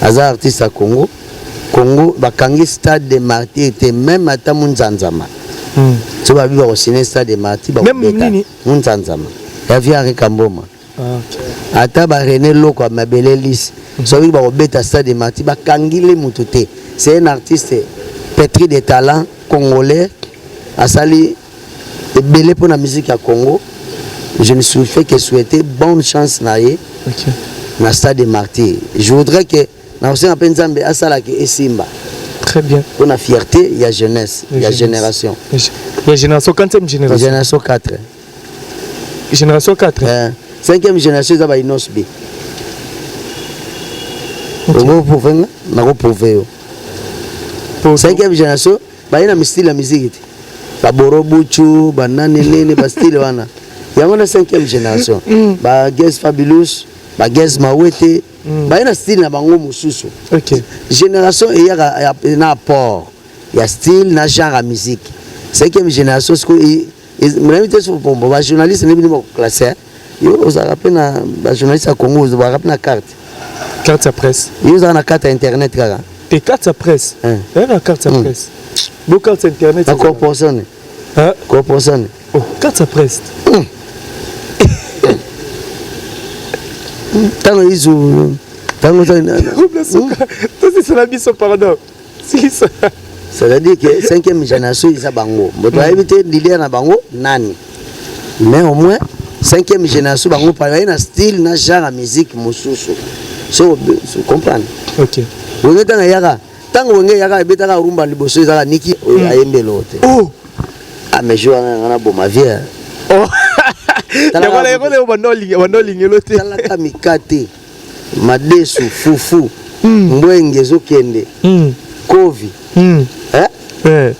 Aza artiste ya Congo. Congo bakangi stade de martyr te, même ata munzanzama. So babi bakosine stade de martyr, bakobeta munzanzama ya vie Henri Kamboma. Ah, okay. Ata ba René Loko ya mabele lisi, soki bakobeta stade de martyr, bakangili moto te. C'est un artiste pétri de talent congolais, asali ebele mpo na musique ya Congo. Je ne fais que souhaiter bonne chance na ye. Na stade de martyr, je voudrais que nakosenga mpe Nzambe asalaka esimba. Très bien. Mpo na fierté ya jeunesse ya génération. Ya génération, quantième génération? Génération 4. Génération 4. Cinquième génération eza ba Innoss'B. Okoprouve nga, nakoprouve yo. Cinquième génération baye na style ya musique te, baboro buchu, banani nini, bastyle wana, yango na cinquième génération. Bagaz Fabulous, bagaz Mawete, baye na style na bango mosusu. Génération eyaka na apport ya style na genre ya musique. Cinquième génération sikoyo, nayebi te so pombo bajournaliste nde bino bakoclasse. Yo ozalaka mpe na bajournaliste ya Congo, ozalaka mpe na carte. Carte ya presse. Yo ozalaka na carte ya internet kaka. Te, carte ya presse. Eyaka carte ya presse bo carte ya internet. Na corporation, corporation. Oh, carte ya presse. Ntango izu, ntango tosisala biso, pardon, silisa. C'est-à-dire que cinquième génération eza bango, moto ayebi te leader na bango nani, mais au moins cinquième génération bango baye na style na genre ya musique mosusu. So comprendre. Wenge ntango eyaka, ntango Wenge eyaka, ebetaka rumba liboso, ezaka niki oyo ayembelo te. Oh. Ah, mais jour wana nga na boma vie. Oh. Yango bando olingelo te. Talaka mikate, madesu, fufu, mbwenge ezokende, kovi. Eh.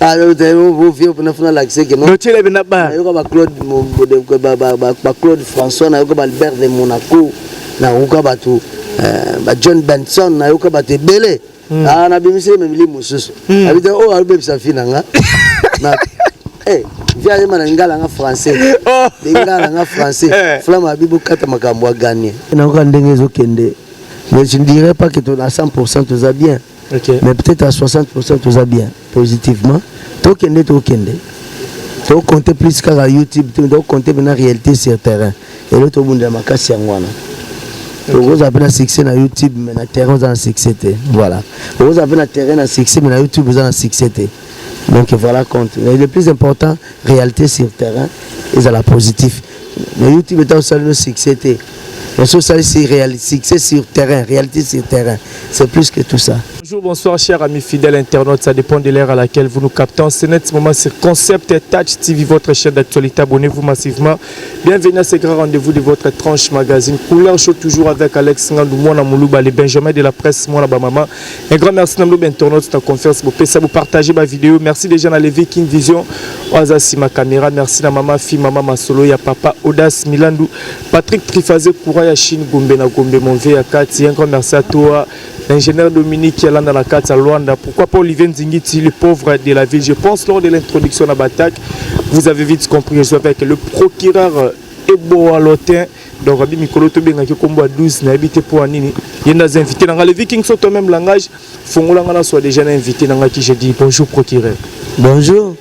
Vie mpena lakise ke notiela bena ba. Nayoka baclaude, baclaude François, nayoka baalbert de Monaco, nayoka bato bajohn Benson, nayoka bato ebele. Nabimisi ye memili mosusu abi te oyo alobebisa fi na nga. Vi ayema na lingala nga français, lingala nga français. Flamme abi bokata makambo aganye. Nayoka ndenge ezokende, mais je ne dirais pas que à 100 toza bien. Mais peut-être à 60 toza bien positivement. Tokende, tokende, tocompte plus kaka YouTube te, tocompte mpena réalité sur terrain. Elo tobundela makasi yango wana. Okozala mpe na succès na YouTube, mais na terrain oza na succès te. Voilà, okozala mpe na terrain na succès, mais na YouTube oza na succès te. Donc voilà, compte. Mais le plus important, réalité sur terrain ezala positif. Mais YouTube eta osali no succès te, mais so osali succès sur terrain, réalité sur terrain, c'est plus que tout ça. Bonjour, bonsoir, chers amis fidèles internautes. Ça dépend de l'heure à laquelle vous nous captez. C'est net moment sur Concept Touch TV, votre chaîne d'actualité. Abonnez-vous massivement. Bienvenue à ce grand rendez-vous de votre tranche magazine. Couleur chaud, toujours avec Alex Ngandou, Mwana Moulouba, les Benjamin de la presse, Mwana Bamama. Un grand merci à nos internautes de confiance. Vous pouvez vous partager ma vidéo. Merci déjà à les King Vision, Oaza ma caméra. Merci à maman, fille, maman Masolo, ya papa Audace Milandou, Patrick Trifazé, Kouraya Chine, Gombe na Gombe, mon vieux Akati. Un grand merci à toi, l'ingénieur Dominique Yalanda na kati à Luanda. Pourquoi pas Olivier Nzingiti, le pauvre de la ville. Je pense lors de l'introduction à l'attaque, vous avez vite compris, je suis avec le procureur Eboa Lotin. Donc, Rabbi Mikolo tobengaki kombo ya 12, nayebi te mpo ya nini. Ye nde aza invité na nga. Les Vikings sont au même langage. Fongola nga na soit déjà na invité na nga qui je dis bonjour, procureur. Bonjour.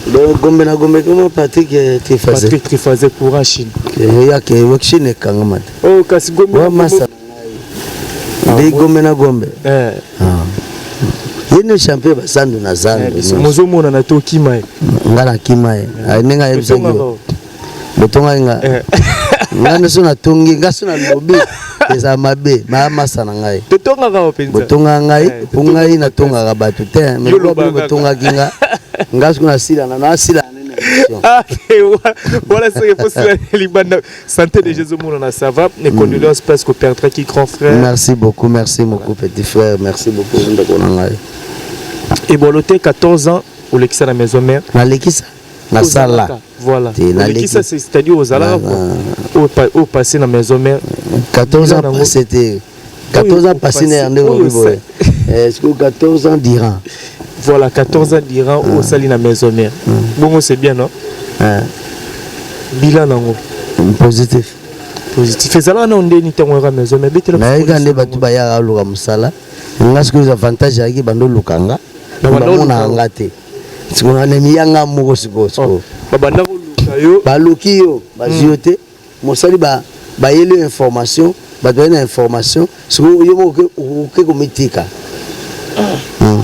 Donc, Gombe na Gombe, comment Patrick Trifazé. Patrick Trifazé courant Chine. Yake Chine ekangama te. Oh, kasi Gombe wa masa nde Gombe na Gombe. Ye nde champion basandu na zandu. Mozomonana te, okima ye. Nga nakima ye ndenge ayebisaki yo botongaki nga. Nga nde so natongi, nga so nalobi ezala mabe maya masa na ngai. Totongaka mpenza. Botongaka ngai mpo ngai natongaka bato te, mais botongaki nga. Nga soki nasilana, nasila. Voilà ce que faut libanda. Santé de Jésus Moulana, ça va? Mes condoléances parce qu'on perdra qui grand frère. Merci beaucoup, merci beaucoup, petit frère, merci beaucoup, ndeko na ngai. Et bon, l'hôtel 14 ans olekisa na maison mère. Nalekisa, nasala. Voilà, olekisa, c'est-à-dire ozalaka au passé na maison mère. 14 ans passé te, 14 ans passé na nde obi boye. Est-ce que 14 ans durant? Voilà, 14 ans durant osali na maison mère. Bongo c'est bien, non? Bilan nango? Positif. Positif ezalaka nao ndeni ntango oyaka maison mais betela. Nayeka nde bato bayaka oluka mosala. Nga sikoyo avantage ayaki, bando oluka nga, bamonaka nga te. Sikoyo nemi ya nga moko sikoyo sikoyo. Babanda koluka yo. Baluki yo, bazwi yo te. Mosali bayeli yo information, bato baye na information. Sikoyo yo moko oke komitika.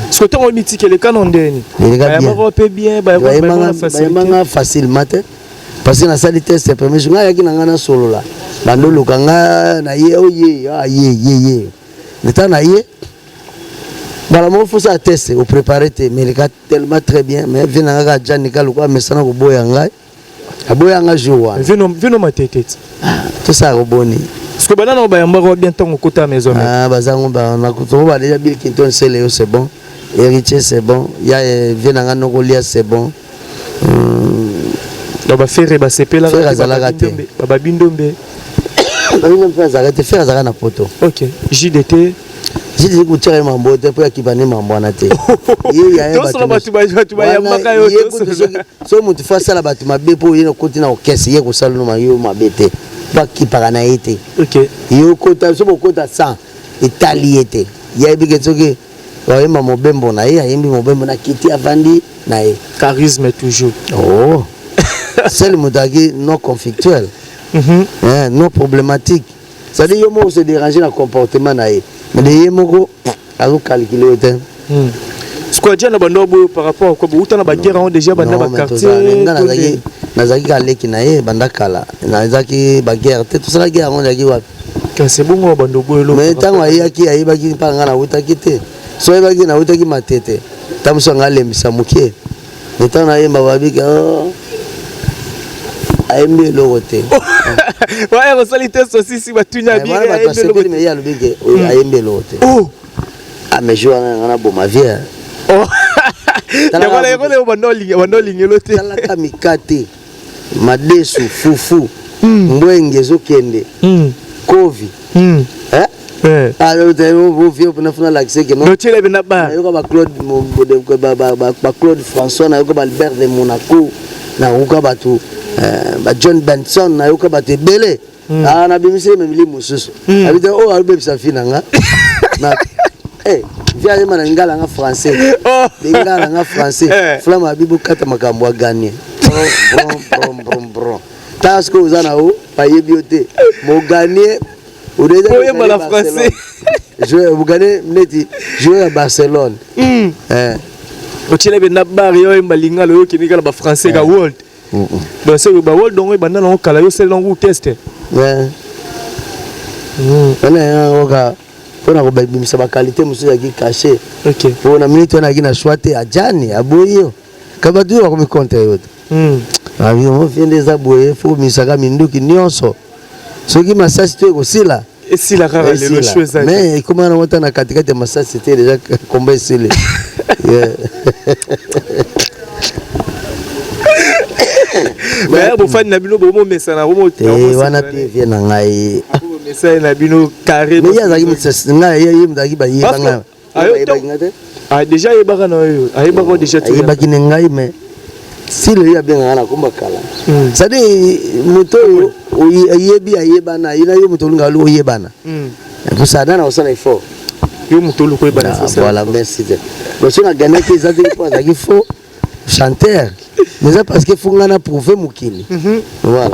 Sikoyo ntango omitika, eleka na ndeni? Eleka bien. Mpe bien. Bayembanga facilement te, parce que nasali test premier jour. Ngai ayaki na ngai, nasolola, bando oluka nga na ye, oye ye ye ye leta na ye mbala moko. Fosa ya test opréparé te, mais eleka tellement très bien. Mais vie na nga kaka janika lokola amesana koboya ngai, aboya nga jour wana. Vino matete ti. Tosala koboni. Parce que bana na bayambaka bien ntango okota maison. Bazango tokoba déjà. Bill Clinton Sele yo, c'est bon. Héritier, c'est bon. Ya vie na nga nokolia, c'est bon. Donc baFerre basepelaka? Ferre azalaka te. Bababindombe? Babindombe mpe azalaka te. Ferre azalaka na Poto. Ok, JDT? JDT kotiaka ye mambo te, mpo akipa nde mambo wana te. Tosolo bato bayambaka yo. So motu fo asala bato mabe mpo ye okoti na orchestre, ye kosala no yo mabe te, mpo akipaka na ye te. Ye okota, so bokota 100, etali ye te. Ye ayebi ke soki bayemba mobembo na ye, ayembi mobembo na kiti, avandi na ye. Charisme toujours. Oh, seul moto azalaki non conflictuel, hein, non problématique. C'est-à-dire yo moko se déranger na comportement na ye, mais de ye moko azocalcule yo te. Sikoyo adia na bando boyo par rapport à quoi? Bouta na baguerre yango déjà banda baquartier? Nga nazalaki kaleki na ye banda kala. Nazalaki baguerre te, tosala guerre yango ezalaki wapi? Kasi bongo bando boyo? Mais ntango ayaki, ayebaki mpa nga nawutaki te. So ayebaki nawutaki Matete, ntango mosu anga alembisa moke. Mais ntango nayemba, babiki ayembi eloko te. Waya kosali te, sosisi batuni. Abiri basepeli, mais ye alobi ke ayembi eloko te. Ah, mais jour wana nga naboma vie. Yango olingelo te. Talaka mikate, madesu, fufu, mbwenge ezokende kovi. Funa lakise ke nayoka baClaude François, nayoka baAlbert de Monaco, nayoka bato baJohn Benson, nayoka bato ebele. Nabimisi ye memili mosusu abi te oyo alobebisa fi na nga. Vi ayemba na lingala, nga français, lingala nga français. Flamme abi bokata makambo, aganye. Tala sikoyo, oza na o bayebi yo te, moganie. Oyemba na français. Ogane neti joueur ya Barcelone. Otiela be na bar, yo oyemba lingala, oyo okende kaka na bafrançais ka world. Donc soki baworld yango ebanda nango kala, yo osali nango test. Wana yango kaka mpona kobimisa baqualité mosusu ezalaki caché. Po na minute wana ayaki na choix te, ajani aboyi yo ka bato oyo bakomi contre yo te. Vie nde eza boye, fo komisaka minduki nyonso, soki masasi to ekosila. Esila kaka lelo, show eza. Mais ekoma nango ta na katikati ya masasi te, déjà komba esili. Mais bofandi na bino, bomomesana. Wana mpe vie na ngai. Bomesana na bino carré. Mais ye azalaki ngai, ye moto azalaki bayebanga, ayebaki nga te. Ah, déjà ayebaka na oyo, ayebaka déjà. Ayebaki ne ngai, mais style oyo abengaka na komba kala, c'est-à-dire moto oyo ayebi ayebana ye na yo, moto olingaka oyebana, kosala nana kosala effort. Yo moto oluka oyebana. Voilà, merci te. So nagagnaki, eza te mpo azalaki faux chanteur, mais eza parce que faut ngai na prouve mokili, voilà.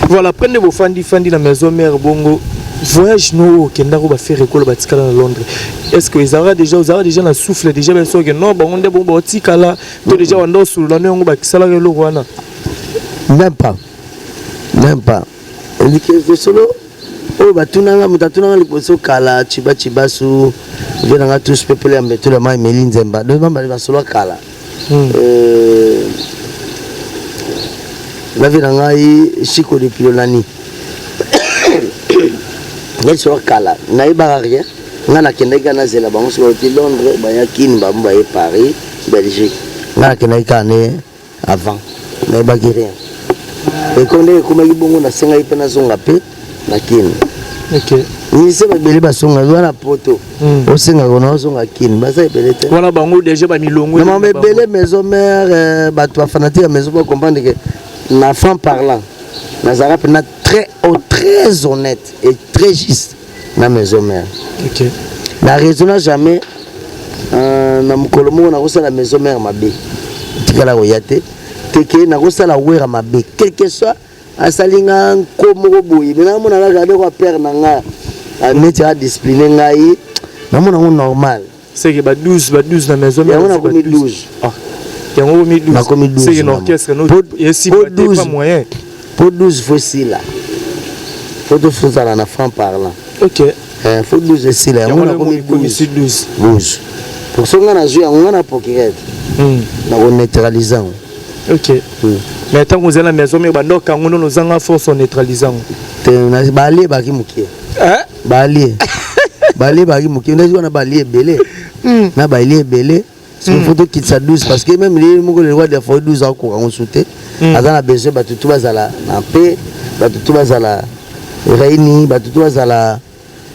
Voilà, après nde bofandi fandi na maison mère bongo, voyage no oyo okendako, baFerre ekolo batikala na Londres, est ce que ezalaka déjà, ozalaka déjà na souffle déjà besoke non bango nde bongo baotikala to déjà wanda osolola no yango bakisalaka eloko wana? Même pas, même pas. Solo oyo batunanga, moto atunanga liboso kala, Ciba Cibasu, vie nanga tous pepele ya mbetolo ya mai meli nzemba, donc bambali basolo kala na vie na ngai Chiko de Pilonani, ngai solo kala nayebaka rien. Ngai nakendaki kaka nazela bango soki bauti Londres, baya Kini, bango baye Paris, Belgique. Ngai nakendaki kaka ne avant, nayebaki rien. Eko ndenge ekomaki bongo, nasengaki mpe nazonga mpe na Kini. Musicien babele basonga wana Poto, osengaka na ozonga Kini, baza ebele te. Wana bango déjà bamilongo. Na mama ebele maison mère, bato bafanatique ya maison bacomprendre ke na franc parlant. Nazalaka mpena très, oh, très honnête et très juste na Maison Mère. Na raisonna jamais na mokolo moko nakosala Maison Mère mabe, tikala koya te teke nakosala Wera mabe, quel que soit asali nga nko moko boye. Me namona kaka ndeko apere na nga neti adiscipline ngai, namona yango normal. C'est que ba 12, ba 12 na Maison Mère. Yango nakomi 12. Ah, yango komi 12. Nakomi 12. C'est que na orchestre no esimba te, pas moyen. Po 12 faut esila, faut tozala na franc parlant. Faut 12 esila, yango nakomi 12. 12. 12 pour so nga nazwi yango, nga na procureur nakoneutralize yango. Ok, mais ntango ozali na Maison Mère, bandoka yango nono ozanga force oneutralize yango? Te, balie baki mokie, balie baki mokie, ndeti wana balie ebele na balie ebele. Soki faut tokitisa 12, parce que même ye moko le roi de forêt, 12 akokoka yango su te. Aza na besoin bato tu bazala na paix, bato tu bazala réunis, bato tu bazala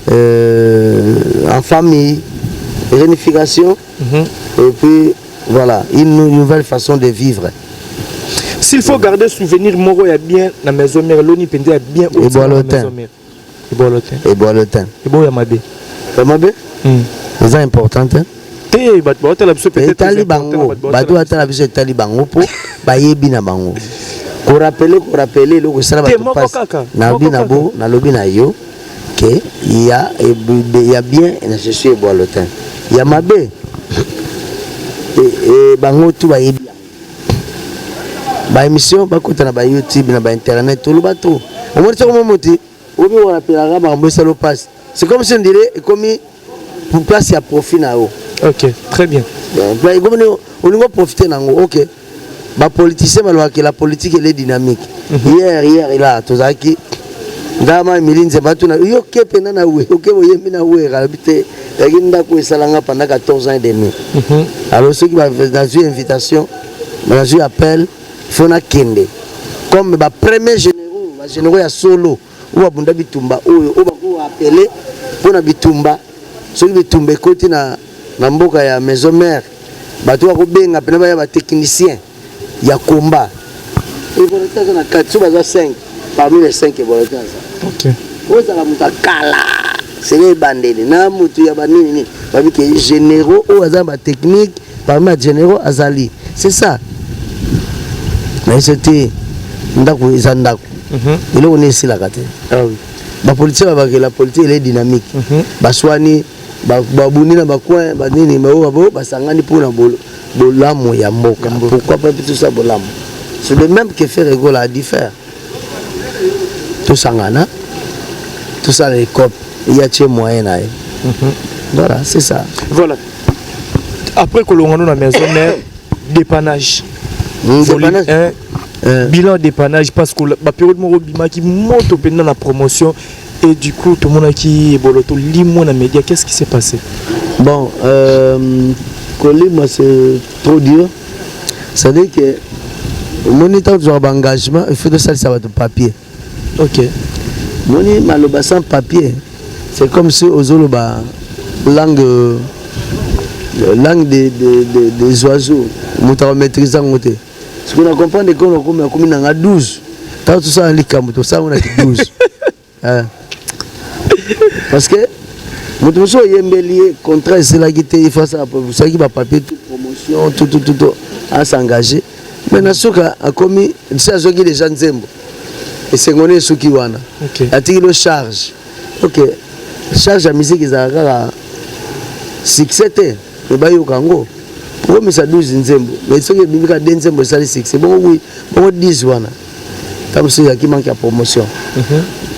en famille, réunification et puis voilà, une nouvelle façon de vivre. S'il faut garder souvenir moko ya bien na Maison Mère, loni mpenza ya bien? Ebwalotin. Ebwalotin. Ebwalotin. Eboya mabe? Ya mabe eza important te. Te, bato baotala biso. Etali bango, bato batala biso, etali bango mpo bayebi na bango. Korappeler, korappeler eloko esala bato pasi, nalobi na bo, nalobi na yo ke ya bien na je suis Ebwalotin, ya mabe bango tu bayebi. Baémission bakota na baYouTube, na bainternet, toloba to omoni soko mo moti obi orapelaka makambo esala mpasi. C'est comme si on dirait ekomi place ya profit na yo. Ok, très bien. Ekomi olingi oprofite nango. Ok, bapoliticien balobaki la politique, elle est dynamique. Hier là tozalaki ndama Emili Nzemba, atuna yo ke mpena na we oke boyembi na Wera, alobi te, ezalaki ndako esalanga pendant 14 ans et demi. Alors soki nazwi invitation, nazwi appel, faut nakende comme bapremier généraux, bagénéraux ya solo oyo babunda bitumba, oyo bakoappeler mpona bitumba. Soki bitumba ekoti na mboka ya Maison Mère, bato bakobenga mpena baya, batechnicien ya combat. Ebolo te aza na kati, so baza 5, parmi les 5 ebolo te aza. Ozala moto akala sele ebandeli na motu ya banini nini, babike généraux oyo aza na batechnique, parmi ba généraux azali. C'est ça na biso te. Ndako eza ndako, eloko nini esilaka te. Bapoliticien babake la politique, elle est dynamique. Baswani, babundi na bacoin banini, oyo babo basangani mpona bolamu ya mboka. Pourquoi pas tout ça bolamu? C'est le même que Ferre Gola a dit faire, tosangana, tosala ecope, ya tie moyen na ye. Voilà, c'est ça. Voilà, après kolongano na Maison Mère, dépannage. Volume dépannage. 1. Bilan dépannage, parce que bapériode moko obimaki moto mpenza na promotion et du coup tomonaki Ebolo tolimwa na média. Qu'est-ce qui s'est passé? Bon, kolima, c'est trop dur. C'est-à-dire que omoni, ntango tozwaka baengagement, il faut tosalisa bato papier. Moni, maloba sans papier, c'est comme si ozoloba langue des oiseaux, moto akomaîtrise yango te. Soki na comprendre ke nakomi, akomi nanga 12, ntango tosala likambo, tosala ngo naki 12. Parce que moto mosusu oyembeli ye, contrat eselaki te, il faut asala, osalaki bapapier tout, promotion, tout, tout, tout, tout, asengage, mais na suka akomi si azwaki déjà nzembo, esengo ne esuki wana. Atiki lo charge. Ok, charge ya musique ezalaka kaka succès te, me bayoka yango okomisa 12 nzembo, mais soki ebimi kaka de nzembo esali succès bongo, wi bongo 10 wana, ntango mosusu ezalaki manque ya promotion.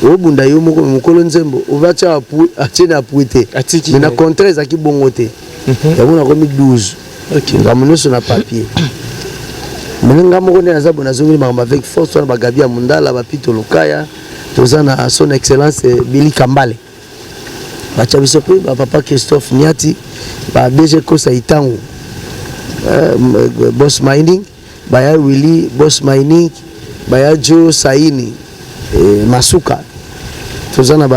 Obunda yo moko mokolo nzembo ovatia, atie na appui te. Atiki. Mais na contrat ezalaki bongo te. Yango nakomi 12. Makambo nyonso na papier. Mene nga moko nde naza boye, nazongeli makambo avec force wana, bagabi ya Mondala, bapito Lokaya, toza na son excellence Bili Kambale, batya biso mpe bapapa Christophe Niati, ba DG Kosa Itangu, Boss Mining, baya Willi Boss Mining, baya Jo Saini, Masuka, toza na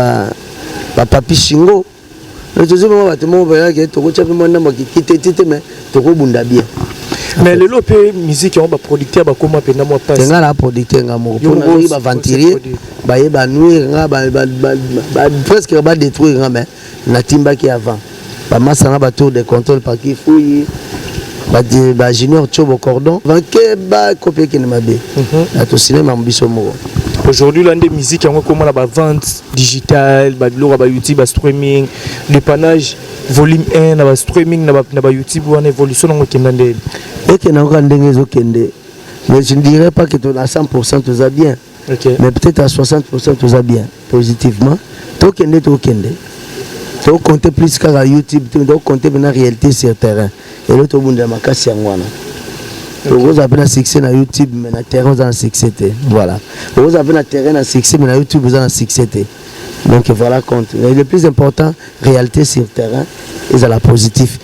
bapapi Shingo, tozwi bango bato moko bayaki, tokotya mpe mwa ndambo akikite te, mais tokobunda bien. Mais lelo mpe musique yango, baproducteur bakóma mpenza mwa pasi. Nga na producteur nga moko, mpo nazoki baaventurier baye banuire nga, presque badétruire nga, mais natimbaki avant bamasa na batour de contrôle paki fuyi, bajunior tiobo cordon vanke bakopi ekende mabe na tosinema biso moko. Aujourd'hui la nde musique yango ekóma na bavente digitale, babiloko ya bayoutube, bastreaming. Dépannage volume 1 na bastreaming na bayoutube wana, évolution nango ekenda ndeni? Ekende kaka ndenge ezokende, mais je ne dirais pas que à 100% toza bien. Mais peut-être à 60% toza bien positivement. Tokende, tokende, tocompte plus kaka YouTube te, tocompte mpena réalité sur terrain. Elo tobundela makasi yango wana. Okozala mpe na succès na YouTube, mais na terrain oza na succès te. Voilà, okozala mpe na terrain na succès, mais na YouTube oza na succès te. Donc voilà, compte. Mais le plus important, réalité sur terrain ezala positif.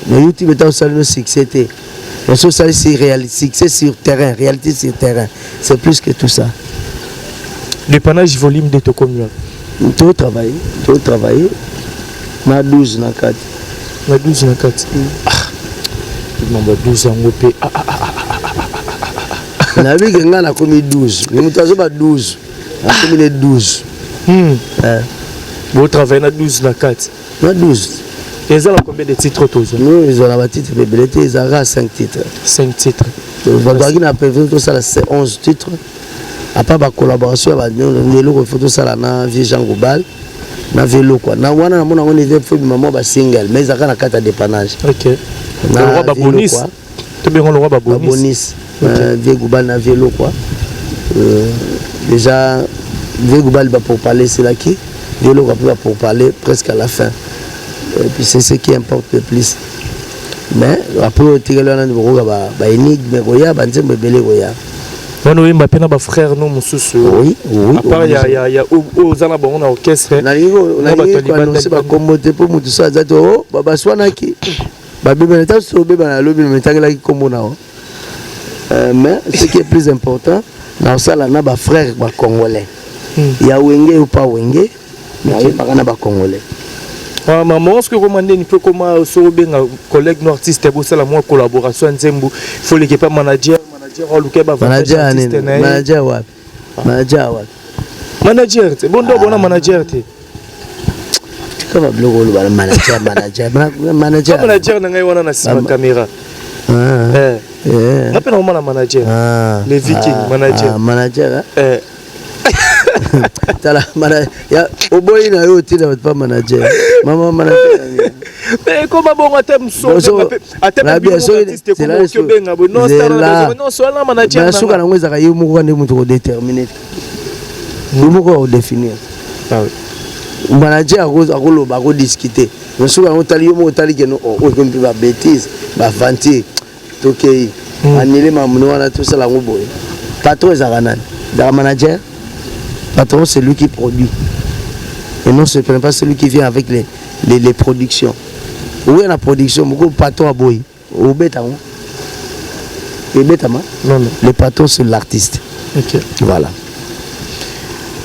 Na YouTube eta osali no succès te, mais so osali succès sur terrain, réalité sur terrain, c'est plus que tout ça. Dépannage volume 2, tokomi wapi? Totravaille, totravaille na 12 na kati. Na 12 na kati. Ah, mambo 12 yango mpe, ah, ah, ah. Nayebi ke ngai nakomi 12, mais moto azoba 12, nakomi ne 12. Botravaille na 12 na kati? Na 12. Eza na combien de titres tozwa? No, ezala batitre ebele te, ezalaka 5 titres. 5 titres. Bazalaki na prévu tosala 11 titres, à part bacollaboration ya eloko faut tosala na vieux Jean Goubal, na vieux Lokwa na wana. Namona yango nete faut bima mwa basingle, mais ezalaka na kati ya dépannage. Ok, na babonus, tobengo lokwa babonus. Babonus, vieux Goubal na vieux Lokwa. Déjà vieux Goubal bapourparler eselaki, vieux Lokwa mpe bapourparler presque à la fin, et puis c'est ce qui importe le plus. Mais après otikali wana bokoka baénigme koya, banzembo ebele koya. Wana oyemba mpe na bafrère no mosusu? Oui. À part ya oyo oza na bango na orchestre? Nalingi koannonce bakombo te, mpo motu so aza te o baswanaki, babebana ta so obebana, alobi metangelaki kombo na o. Mais ce qui est plus important, naosala na bafrère bacongolais ya Wenge yo pa Wenge, nayebaka na bacongolais. Mama, soki okoma ndeni mpe okoma so obenga collègue no artiste, bosala mwa collaboration ya nzembo, faut leke pa manager, manager aluka. Manager nini? Manager wapi? Manager wapi? Manager te, bondo bona manager te. Tika babiloko oloba na manager, manager, manager. Manager na ngai wana na nsima caméra, nga mpe nakomona manager, le Viking manager. Manager. Tala, oboyi na yo otinda bato pa manager, mama manager. Mais ekoma bongo, ata mosobenga manager. Suka nango ezalaka ye moko nde moto kodétermine, ye moko akodéfinir. Manager akoloba, akodiscute, mais suka yango otali yo moko, otali keno oyo mpe babêtise, baaventure, tokei anile mamuni wana, tosala yango boye. Patron ezalaka nani? Ezalaka manager? Patron, c'est lui qui produit et non, ce n'est pas celui qui vient avec les productions. Oya na production moko, patron aboyi, obeta yango, ebetama. Non, non. Le patron, c'est l'artiste. Voilà.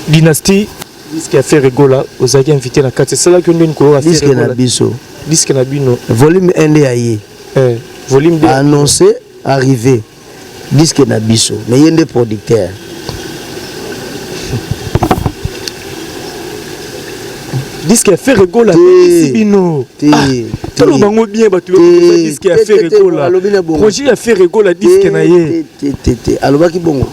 Dynastie, disque ya Ferre Gola, ozalaki invité na kati, esalaki yo ndeni koyoka? Disque na biso. Disque na bino. Volume 1 nde ya ye. Eh, volume 2. Annoncé arrivé disque na biso, mais ye nde producteur. Disque ya Ferre Gola apekisi bino. Toloba bango bien, bato, disque ya Ferre Gola, projet ya Ferre Gola, disque na ye. Te, te, alobaki bongo.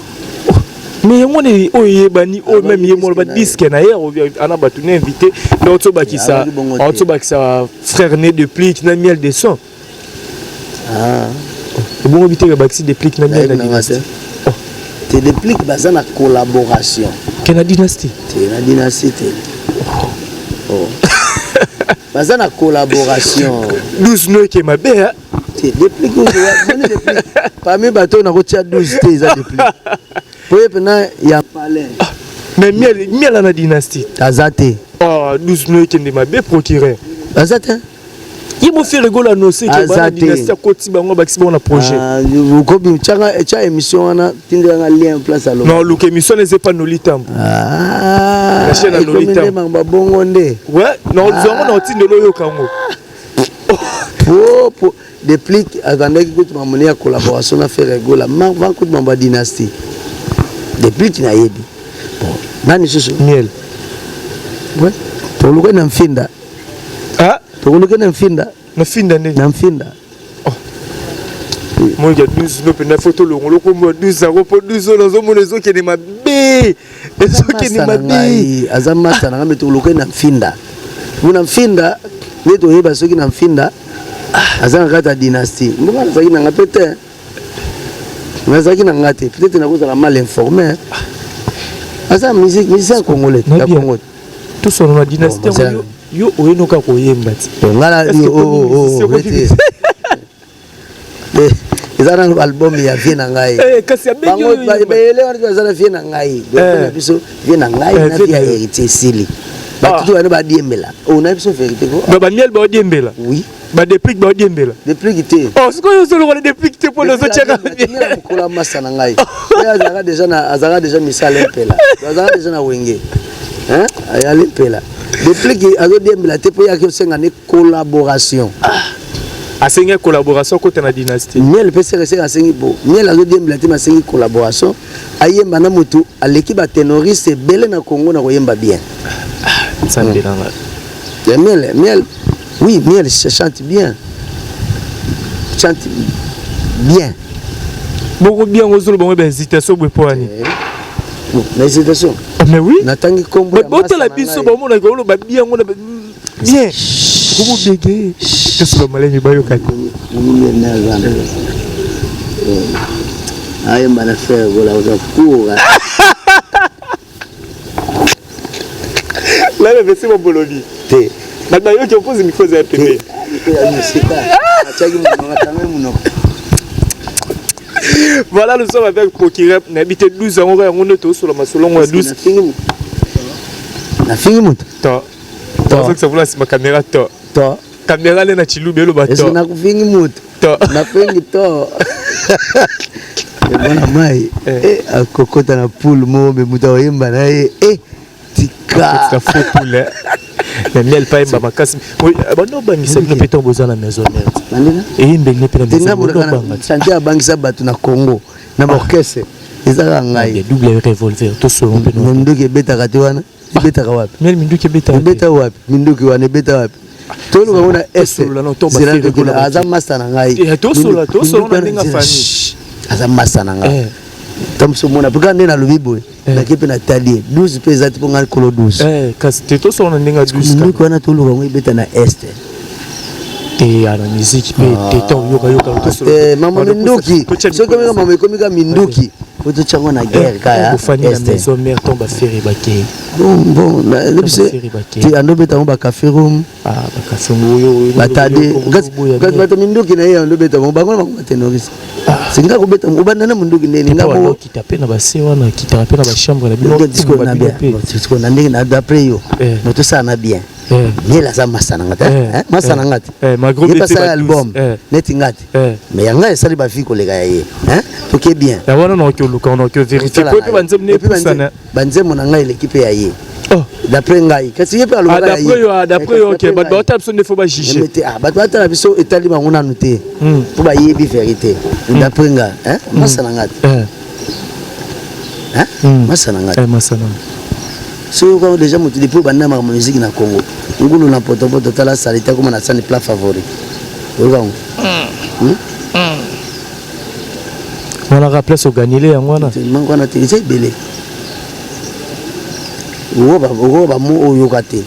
Mais yango wana oyo eyebani, oyo même ye moloba disque na ye, ana bato ne invité nde otobakisa, otobakisa frère né de Plique na Miel de Son. Ebongo biteke bakisi Déplique na Miel na Dynastie. Te, Déplique baza na collaboration. Ke na Dynastie? Te, na Dynastie te. Oh. Baza na collaboration. 12 no eke mabe. Te, Déplique, Déplique parmi bato oyo nakotia 12 te, eza Déplique, po ye mpena ya palais. Mais Miel, Miel na Dynastie. Aza te. Oh, 12 no ekende mabe, procureur. Aza te. Ye mo Ferre Gola annoncé ke bana Dynastie akoti bango, bakisi bango na projet. Okobi tya émission wana, tindelanga lien place alo. Non, luka émission eza epa Noli Tambo. Na chaîne ya Noli Tambo. Babongo nde. Ouais, na ozwango na otindela, oyoka yango. Po Deplick abandaki kutu mambo ya collaboration na Ferre Gola avant kutu mambo ya dynastie. Deplick nayebi. Bon, nani susu? Miel. Ouais. Toluka na mfinda. Ah, tokoluka na mfinda. Na mfinda ndenge. Na mfinda. Oh. Moi ya 12 no pena photo longolo ko moi 12 yango po 12 oyo nazomona ezokende mabe. Ezokende mabe. Aza masta na ngai mais tokoluka na mfinda. Muna mfinda nde toyeba soki na mfinda aza na kati ya dynastie. Mboka nazalaki na ngai pe te. Nazalaki na ngai te. Peut-être nakozala mal informé. Aza musique, musicien congolais, ya Congo. Tosolo na dynastie yango yo oyenoka koyemba ti. Nga na eza nanu album ya vie na ngai bayele wana baza na vie na ngai na biso vie na ngai na vie ya héritier esili bato to bana badiembela ona biso vérité ko bamiel baodiembela oui badeplique baodiembela deplique te oh sikoyo ozolokola deplique te mpo nazotiaka mokolo masa na ngai azalaka déjà na azalaka déjà misala mpela azalaka déjà na wenge hein ayali mpela deplique azodiembela te mpo yaki osenga ne collaboration. Asengi collaboration kota na dynastie. Miel pe sere sere asengi bo. Miel azo diembela te asengi collaboration. Ayemba na mutu aleki ba tenoriste ebele na Congo na koyemba bien. Nzambe na nga. Ya miel, miel. Oui, miel chante bien. Chante bien. Boko bien ozolo bango ba hésitation boye po ani. Na hésitation. Mais oui. Natangi kombo ya botala biso bamona koloba bien ngo na bien okomobege tosoloba malemi bayoka te ayemba na frère gola oza kura lala vesi mobolobi te bato bayoki opozi micro eza ya pembeni atiaki monoko atangai monoko. Voilà, nous sommes avec procureur nayebi te 12 yango kaka yango nde tozosola masolo yango ya 12. Nafingi moto. To tozokisa vula nsima caméra to to caméra nde na chilubi eloba to nakofingi moto to nafingi to mwana mai akokota na poule moko me moto akoyemba na ye tika faux poule na miel pa yemba makasi bando obangisa bino mpe ntango boza na maison mère eyembeli mpe na maison chantier abangisa bato na Congo na baorchestre ezaka ngai double revolver tosolo mpe minduki ebetaka te wana ebetaka wapi miel minduki ebetaka ebeta wapi minduki wana ebeta wapi toluka ngo na est aza masta na ngai aza masta na ngai ntango omona mpe kaka nde nalobi boye nake mpe natali ye 12 mpe eza te mpo ngai kolo 12 kasi te tosolo na ndenge ya 12 minduki wana toluka ngo ebeta na est te ya na musique mpe te ntango yokayoka te mama minduki soki omeka mama ekomi ka minduki po totya ngo na guerre kaya bofandi na maison mère ntango bafere bakei bon bon te ando beta ngo bacafé room batade kasi bato minduki na ye ando beta bango bango na bango batenoriste singa kobeta obanda na munduki ndeni nga okita mpe na base wana okitaka mpe na bachambre na bino na ndenge na d'après yo moto osala na bien miel aza masa na nga te masa na nga te ye basala album neti nga te mais yanga esali bavi koleka ya ye toke bien wana naoki oluka naoki overifie po mpe banzembo nepusana banzembo na ngai eleki mpe ya ye d'après ngai kasi ye mpe alobaka ya ye d'après yo ok bato baotala biso nde fo bajuge bato batala biso etali bango nanu te mpo bayebi vérité d'après ngai masa na ngai te masa na ngai masa na soki oyo déjà moto depuis obanda makambo musique na Congo ngulu na potopoto tala salite akoma na sani plat favori oyoka yango wana kaka place oganile yango wana mango wana te eza ebele okoka bamo oyoka te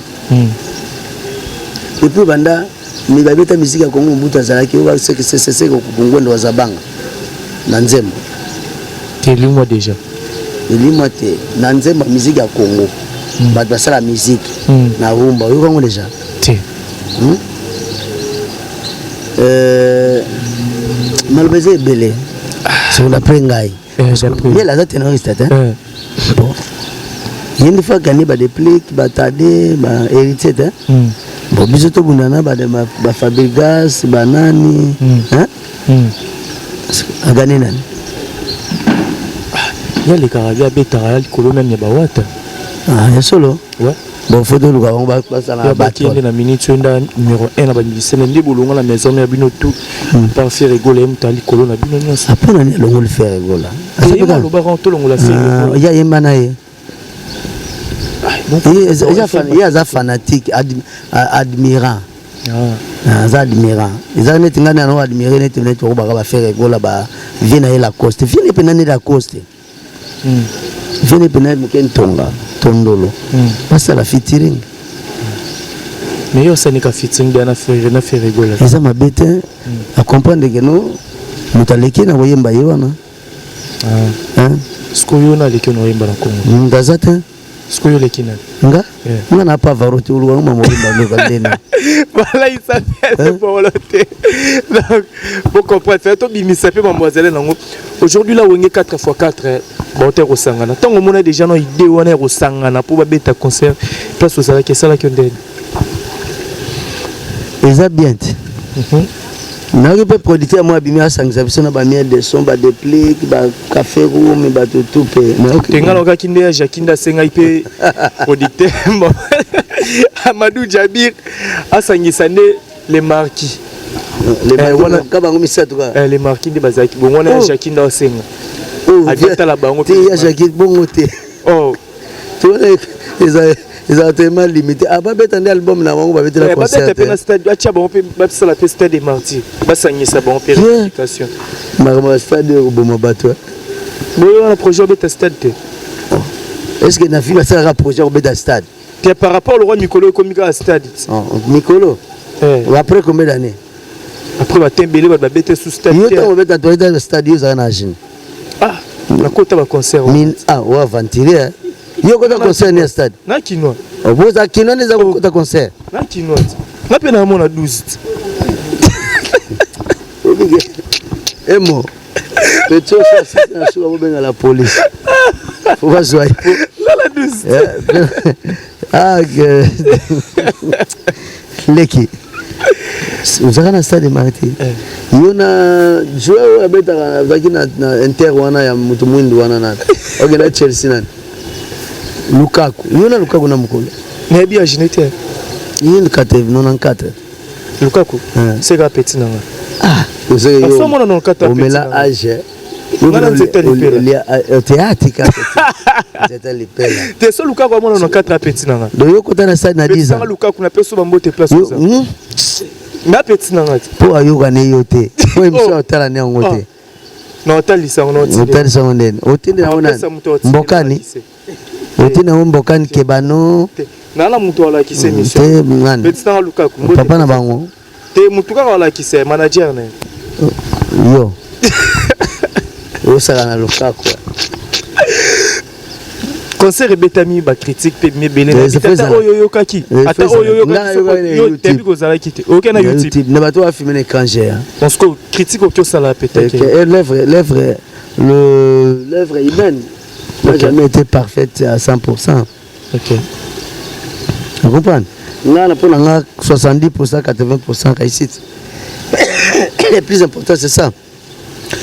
depuis obanda me babeta musique ya Congo Mobutu azalaki oyo seseseke ngwendo wazabanga na nzembo te elimwa déjà elimwa te na nzembo ya musique ya Congo bato basala musique na rumba oyoka yango déjà te maloba eza ebele soki d'après ngai miel aza ténoriste te bon ye nde fa gagné badéplique batade bahéritier te bon biso tobundana bafabrigas banani agane nani ye alekaka ye abetaka ya likolo meme ya bawata ya solo ouais. Bon, faut toluka bango basala na bakende na minute oyo nda numéro 1 na bamusicien nde bolonga na maison ya bino tout par Ferre Gola, ye moto ali likolo na bino nyonso. Mpo nani alongoli Ferre Gola? Alobaka tolongola Ferre. Ya yemba na ye. Ye aza fanatique, admirant, aza admirant. Eza neti ngai nano admire neti okobaka baFerre Gola, bavie na ye Lacoste, vie ne mpena nde Lacoste, vie ne mpena moke ntonga tondolo, basala featuring. Mais yo osanika featuring na Ferre Gola? Eza mabe te. Acomprendre que no moto aleki na koyemba ye wana. Sikoyo yo na aleki na oyemba na Congo? Moto aza te. Sikoyo oleki nani? Nga? Nga na Pavaro te. Olukanga mama oyemba ndoka ndeni. Voilà, il s'appelle volonté. Donc bo comprendre, fait tobimisa mpe mademoiselle nango. Aujourd'hui la Wenge 4 x 4 baote kosangana. Ntango omona déjà no idée wana ya kosangana mpo babeta concert, place ozalaki, esalaki yo ndeni? Eza bien te. Nayoki mpe producteur moko abimi, asangisa biso na bamiel de son, baDeplick, baCafé Roum, bato tu mpe. Te, nga nakokaki nde ya Jacki nde asengai mpe producteur Amadou Jabir asangisa nde les marquis. Ka bango misato kaka. Les marquis nde bazalaki bongo wana. Ya Jacki nde asenga atala bango. Te, ya Jacki bongo te. Ezala tellement limité. Ah, babeta nde album na bango, babetela concert. Mpe na stade, batia bango mpe basala mpe Stade des Martyrs, basangisa bango mpe réunification. Makambo ya stade oyo koboma bato. Boyo wana projet obeta stade te? Est ce que na vie basalaka projet kobeta stade? Te, par rapport lokwa mikolo ekomi kaka stade. Mikolo après combien d'années? Après batembele, bato babete sous stade. Yo ntango obeta toyeta stade, yo ozalaka na agine? Ah, nakota baconcert. Ah, o aventurier, yo kota concert ni ya stade? Na Kinois. Boza Kinois nde eza kokota concert? Na Kinois, nga mpe naamona 12. Emo petit oso asisi na suka, bobenga la police, faut bazwa ye. Lala 12. Ah, leki, ozalaka na Stade Martyrs, yo na joueur oyo abetaka, azalaki na Inter wana ya moto mwindu wana, nani okenda Chelsea, nani, Lukaku. Yo na Lukaku na mokolo. Nayebi ya gine te. Ye 94. Lukaku seka petit nanga. Ah, omela age. Théâtre nzete lipela. Te, so Lukaku amona na 4 petit nanga. Donc yo kota na stade na 10 ans? Lukaku na peso bambote, place nga petit nanga te. Mpo ayokani yo te, po émission otala ne yango te. Na otalisa yango. Otalisa yango ndeni? Otindi yango nani? Mbokani otinda yango, mbokani kebano. Nana moto alakisa émission. Te, ngani? Petit nanga Lukaku. Papa na bango. Te, motu kaka alakisa, manager na ye. Yo osala na Lukaku. Concert ebetami, bacritique mpe mebele. Ata oyo oyokaki, ata oyo oyokaki, tebi kozalaki te, oyoki na YouTube. Na bato bafilme na écran géant. Parce que critique oki osala peut-être. L'œuvre humaine n'a jamais été parfaite à 100%. On comprend nga na mpo na nga 70%, 80% réussite. Le plus important, c'est ça.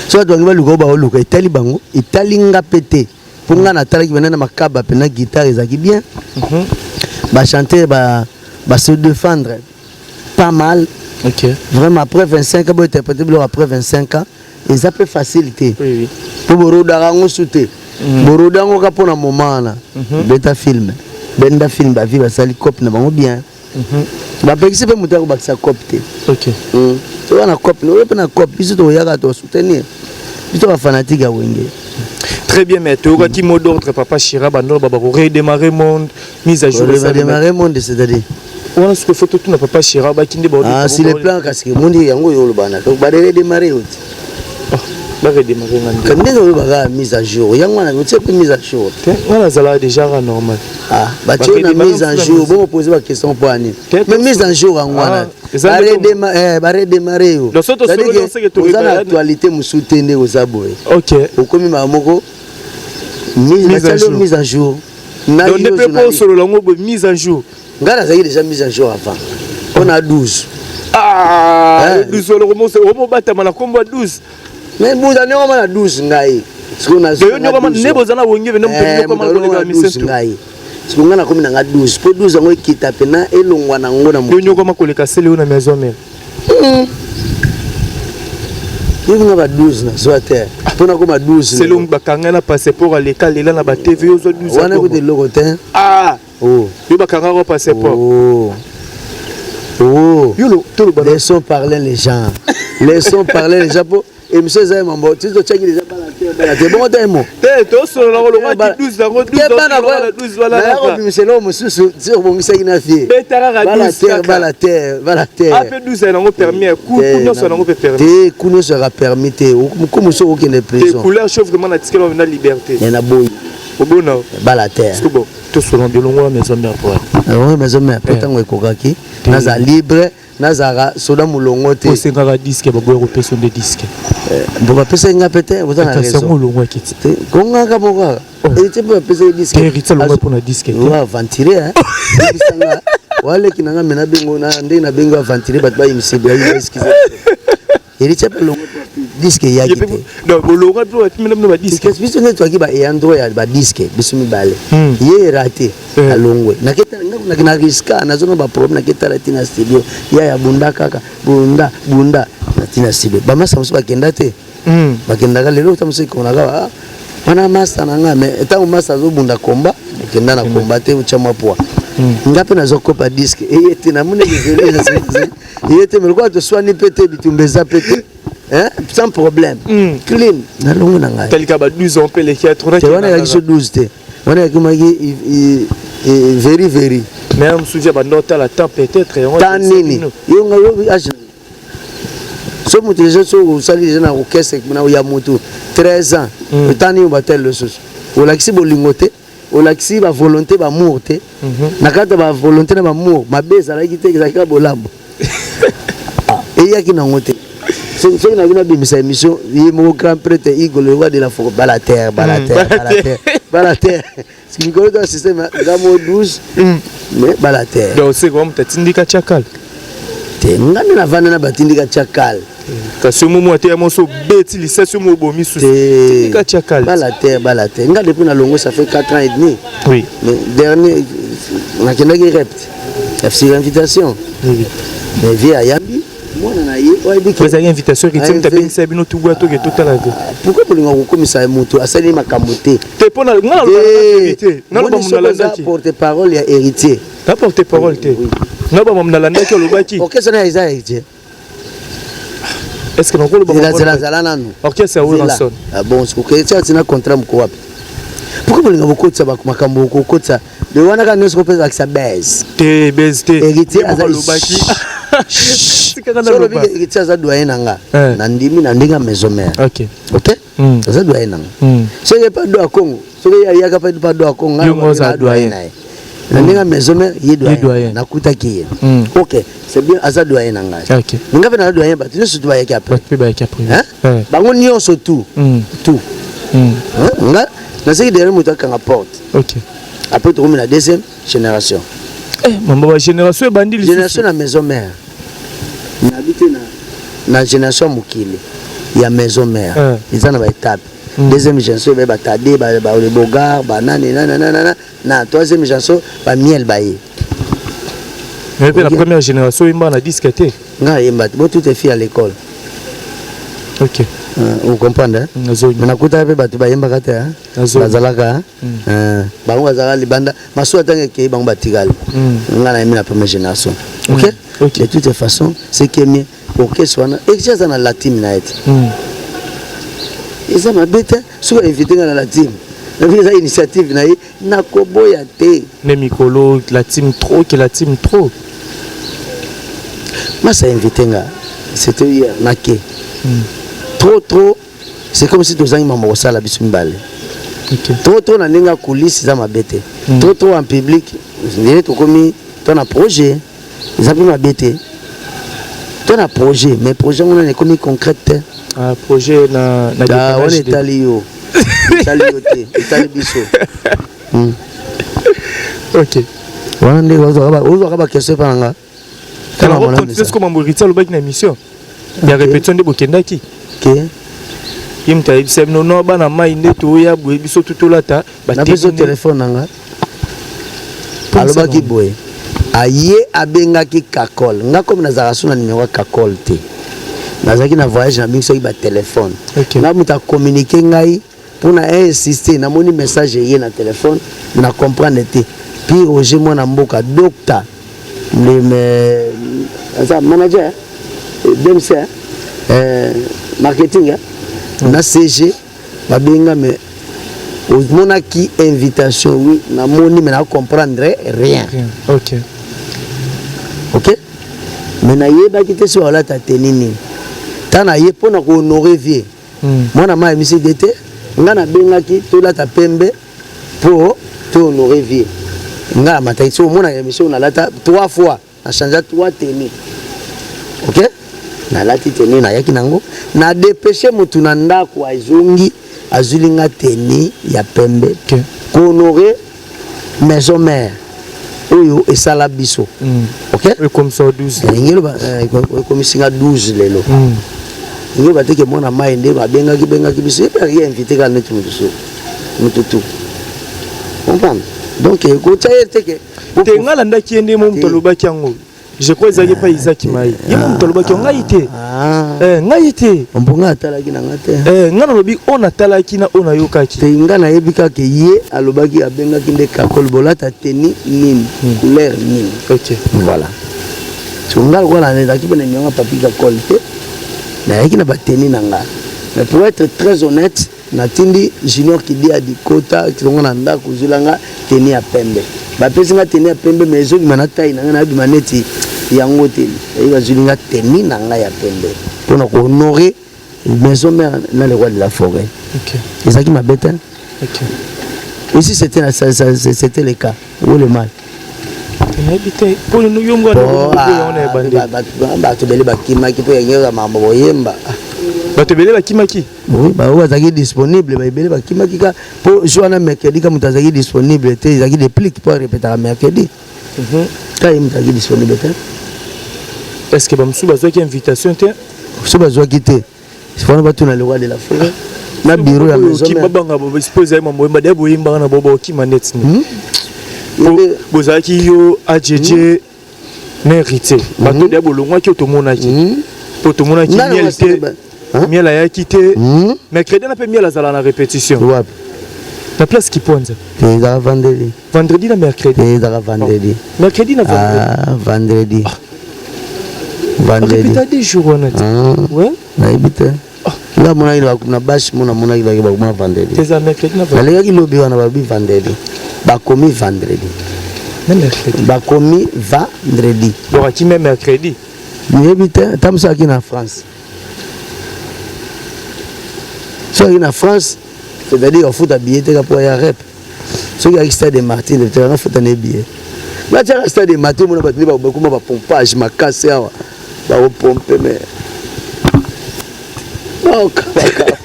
So bato bangi baluka oyo baoluka, etali bango, etali nga mpe te, mpo nga natalaki bena na makaba mpena, guitare ezalaki bien, bachanteur ba se défendre pas mal. Vraiment, après 25 ans, bointerpréter biloko après 25 ans, eza mpe facile te, mpo borodaka yango su te. Boroda yango ka mpona moment wana. Beta film, benda film, bavi basali cope na bango bien. Bapekisi mpe moto akobakisa cope te. Toza na cope, oyo mpe na cope, biso tokoyaka tosoutenir, biso bafanatique ya Wenge. Très bien, mais toyokaki mot d'ordre papa Chira bandolo baba ko redémarrer monde, mise à jour. Redémarrer monde, c'est-à-dire? Wana sikoyo faut totuna papa Chira bakinde. Ah, sur le plan kasi mondi yango oyo oloba na donc baredémarrer yo te. Baredémarrer nga? Ndenge olobaka mise à jour, yango wana otie mpe mise à jour. Nga nazalaka déjà ka normal. Ah, batie na mise en jour, bongo pose baquestion mpo ani? Mais mise en jour yango wana, baredémarrer yo, oza na actualité mosusu te, nde oza boye. Okomi maka moko mise en jour. Nde mpe mpo osolola yango boye, mise en jour. Ngai nazalaki déjà mise en jour avant, mpo na 12. Ah, 12, omobatama na nkombo ya 12. Mais buza nyokoma na 12 ngai. Nde boza na Wenge ngai. Siko nga nakomi na nga 12 mpo 12 yango ekita mpena, elongwa na yango na Yo nyokoma koleka sele oyo na Maison Mère. Yoki nga ba 12 nazwa te mpo nakoma 12. Sele bakanga na passeport, aleka lela na ba TV, yo ozwa 12. Wana kuta eloko te. Ah. Oh. Yo bakangaka passeport. Oh. Oh. Yo toloba. Laissons parler les gens, laissons parler les gens, po émission eza ye mambo ti totiaki déjà bala te, bala te, bongo te mo. Te, tosolola kolongwaki 12 yango, 12 wana. Naya kobimisa eloko mosusu ti obongisaki na fie. Beta kaka. Bala te, bala te, bala te. Ape 12 yango permis, ku nyonso yango mpe permis. Te, ku nyonso yaka permis te, ku mosusu okokende prison. Te, couleur chaud vraiment natikela na liberté. Na boyi. Obona. Bala te. Bon, tosolola bilongo ya Maison Mère po. Yango Maison Mère, po ntango ekokaki nazala libre, nazalaka soda molongo te. Osengaka disque, baboya kopesa nde disque. Bo bapesaki nga mpe te, oza na raison. Olongwaki te, kongaka moko kaka Héritier mpe bapesaki disque. Héritier alongwa mpona disque te. Aventure yebisanga waleki na nga me nabengo na ndenge nabengi aventure, bato bayimisa baexcuse. Héritier mpe alongwa, disque eyaki te. Donc bolongwa mpe batimela bino badisque. Biso nde twaki baeyandro ya badisque, biso mibale. Ye erate, alongwe. Na riska nazonga baproblème, naketala ti na studio ya ya bunda kaka bunda bunda na ti na studio. Bamasa mosusu bakenda te, bakendaka lelo ta mosusu ekonaka wana masa na nga, mais ntango masa azobunda komba, okenda na komba te, otya mwa poa. Nga mpe nazokopa disque eye te, namoni eye te, mais lokola toswani mpe te, bitumba eza mpe te, sans problème, clean, nalongo na ngai. Talika ba 12 ans mpe leki. Te, wana eyaki so 12 te, wana ekomaki very very. Mais mosusu ya bando otala temps peut-être. Temps nini? Yo nga yo âge so moto déjà, so osali déjà na orchestre ya moto 13 ans, temps nini obatali lisusu? Olakisi bolingo te, olakisi bavolonté, bamour te. Na kati ya bavolonté na bamour, mabe ezalaki te, ezalaki kaka bolambo eyaki nango te. Soki nabi nabimisa émission, ye moko grand prêtre Igor, le roi de la forêt, bala terre, bala terre, bala terre, bala terre. Mikolo to système nga mo 12, mais bala terre. Donc c'est comme tatindika tiakal. Te, nga nde navanda na batindika tiakal. Kasi omo ate ya moso obeti lisasi, omo obomi susu, tindika tiakal. Bala terre, bala terre. Nga depuis na longo, ça fait 4 ans et demi. Mais dernier nakendaki rept sur invitation, mais vie ayambi mwana na ye oyebi. Ezalaki invitation Héritier moto abengisa bino, tubwa toke totala te. Pourquoi bolinga kokomisa moto asali makambo te? Te, mpo nga naloba porte parole ya Héritier. Na porte parole te, nga bamamu nalandaki olobaki. Orchestre na eza Héritier. Est ce que nakoloba? Zela, zala nanu. Orchestre ya Werrason. Ah bon, Héritier atina contrat moko wapi? Pourquoi bolinga bokotisa makambo, kokotisa de wana kaka nyonso kopesakisa base? Te, base te. Héritier aza alobaki. Olobi Héritier aza doyen na nga, na ndimi na ndenge ya Maison Mère. Ok, aza doyen na nga. Soki epa do ya Congo, soki ayaka pa do ya Congo, nga doyen na ye na ndenge ya Maison Mère, ye doyen nakutaki ye. Ok, c'est bien, aza doyen na ngai. Nga mpe naza doyen, bato nyonso tu bayaki après, bango nyonso tout tout. Nga naseki derrière moto akanga porte. Après tokomi na deuxième génération. Mambo ba génération ebandi. Génération na Maison Mère, nabi te na génération mokili ya Maison Mère eza na baétape. Deuxième génération ebe batade balebogar banani nananana, na troisième génération bamiel baye. Mais mpe na première génération oyemba na disque te. Nga ayemba te, bo tout est fille à l'école. Vous comprendre? Mais nakutaka mpe bato bayembaka te, bazalaka bango, bazalaka libanda. Masuwa ntango ekei, bango batikali, nga nayembi na première génération. Ok, de toute façon, ce qui est mieux, orchestre wana eki aza na latime na ye te, eza mabe te. Soki invité nga na latime, nabi eza initiative na ye, nakoboya te. Mais mikolo la team trop que la team trop. Masa invité nga, c'était hier, nake. Trop trop, c'est comme si tozangi mambo kosala biso mibale. Trop trop na ndenge ya coulisse eza mabe te. Trop trop en public, ndenge tokomi to na projet, eza mpe mabe te. To na projet, mais projet yango nani ekomi concrète te. Ah, projet na wana etali yo, etali yo te, etali biso. Wana nde ozwaka baquestion epa na nga. Est-ce que mambo Héritier alobaki na émission ya répétition nde bokendaki? Ke Ye moto ayebisa bino no bana mai nde toya boye, biso tu tolata. Napesi telefone na nga. Alobaki boye, aye abengaki Kakol. Nga komi nazalaka so na numéro ya Kakol te, nazalaki na voyage, nabingisaki batelefone. Nga moto acommuniquer ngai mpona insister, namoni message eye na telefone, na comprendre te. Puis Roger mwana mboka, docteur, aza manager DMC, marketing na CG, babenga me: omonaki invitation? Oui, namoni, mais na comprendre rien. Ok, mais nayebaki te so balata tenue nini. Ntango naye mpona kohonorer vieux, mwana ma yebisi de te, nga nabengaki tolata pembe mpo tohonorer vieux. Nga namataki so omonaka émission, nalata trois fois, nachangea trois tenues. Ok, nalati tenue, nayaki nango na dépêche motu na ndako, azongi, azwili nga tenue ya pembe. Kohonorer maison mère oyo esala biso. Ok. Ekomisa 12. Elingi eloba ekomisi nga 12 lelo. Elingi eloba teke mwana mai nde babengaki bengaki biso, ye mpe aki invité kaka neti motu so motu tu comprendre. Donc kotia ye teke. Te, nga alandaki ye nde mo moto alobaki yango. Je crois ezalaki epai Isaki Mai, ye mo moto alobaki yango, ngai te. Ngai te. Mpo nga atalaki na nga te. Ngai nalobi oyo natalaki na oyo nayokaki. Te, nga nayebi kaka ye alobaki, abengaki nde Kakol: bolata tenue nini, couleur nini? Voilà, so nga lokola nazalaki mpe na nionga papi Kakol te, nayaki na batenue na nga. Mais pour être très honnête, natindi Junior Kidiadi kota tongo na ndako, ozwila tenue ya pembe. Bapesi nga tenue ya pembe, mais ezobima na taille na ngai, nayobima neti yango te. Eyi bazwili nga tenue na ngai ya pembe mpona kohonorer maison mère na le roi de la forêt. Ezalaki mabe te. Ici c'était le cas où le mal? Nayebi te mpo yo ngo na ebande. Bato ebele bakimaki mpo yango makambo boyemba. Bato ebele bakimaki. Oui, baoyo bazalaki disponible, baebele bakimaki ka mpo jour wana mercredi ka moto azalaki disponible te, ezalaki déplique mpo arepetaka mercredi ka ye moto azalaki disponible te. Est ce que bamosusu bazwaki invitation te? So bazwaki te, wana batuna le roi de la forêt na bureau ya maison mère. Babanga po ezali mambo oyemba de boyembaka na bo baokima neti ni bozalaki yo AJJ na Héritier, bato deya bolongwaki oyo tomonaki, po tomonaki Miel te, Miel ayaki te mercredi na mpe Miel azala na répétition. Wapi? Na place Kiponza. Te, ezaka vendredi. Vendredi na mercredi. Te, ezaka vendredi. Mercredi na vendredi. Ah, vendredi, vendredi. Répéta 2 jours wana te. Ouais. Nayebi te, nga monaki na basi mo namonaki baki bakoma vendredi. Eza mercredi na vendredi. Nalekaki lobi wana, babi vendredi, bakomi vendredi. Na mercredi. Bakomi vendredi. Donc akimi mercredi. Nayebi te, ata mosu aki na France. Soki aki na France, c'est-à-dire afuta billet te ka mpo ya rep. Soki ayaki stade de Martyr, te afuta ne billet. Natiaka stade de Martyr, mona bato nde bakoma bapompage makasi awa, bakopompe mais bakokabaka.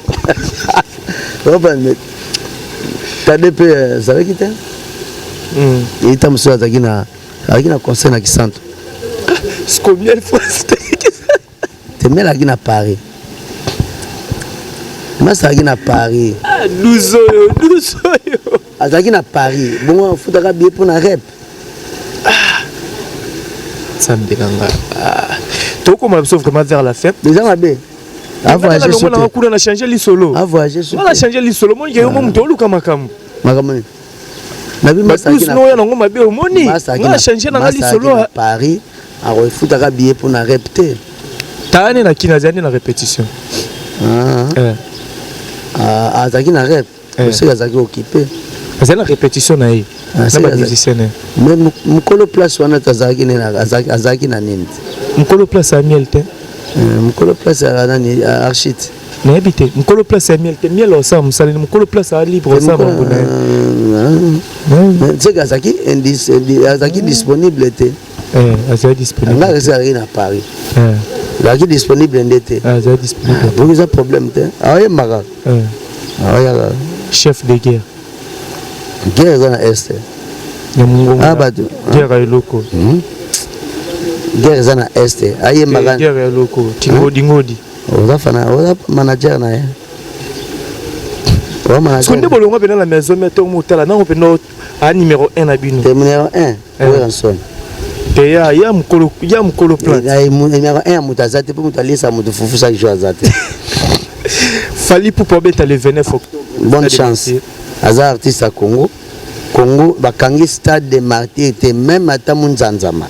Tade mpe azalaki te, eyita mosusu azalaki na concert na Kisanto. Combien de fois? Te, Miel azalaki na Paris, masi azalaki na Paris. 12 oyo, 12 oyo. Azalaki na Paris, bongo afutaka billet mpo na rep. Nzambe na nga, tokóma biso vraiment vers la fin. Eza mabe. Avoyage. Nanga kuna na change lisolo. Avoyage. Nga na change lisolo, monike yo mo moto oluka makambo. Makambo nini? Nabi oya nango mabe, omoni nga na change nanga lisolo. Na Paris, akofutaka billet mpo na rep te. Tala na kini, azali na répétition. Azalaki na rep, soki azalaki occupé. Azali na répétition na ye na bamusicien na ye. Mais mokolo place wana azalaki nini? Azalaki na nini te? Mokolo place ya Miel te. Mokolo place ya nani? Archite. Nayebi te, mokolo place ya Miel te. Miel osala mosala nini? Mokolo place ya libre, osala mambo na ye. Seke azalaki disponible te. Azali disponible. Nga azalaki na Paris, azalaki disponible nde te. Azali disponible. Donc eza problème te, aoyembaka, aoyaka. Chef de guerre. Guerre eza na Est. Ya mongongo. Bato. Guerre ya eloko. Guerre eza na Est, ayembaka. Guerre ya eloko kingodingodi. Oza fana, oza manager na ye. Nde bolongwa mpena na maison mère, ntongo motala nango mpena. A numéro 1 na bino. Te numéro 1 Werrason. Te ya ya mukolo ya mukolo plante. Numéro 1 ya moto aza te mpo moto aliesa moto fufu chaque jour aza te. Fally Ipupa obeta le 29 octobre. Bonne chance. Aza artiste ya Congo. Congo bakangi stade de martyr te même ata munzanzama.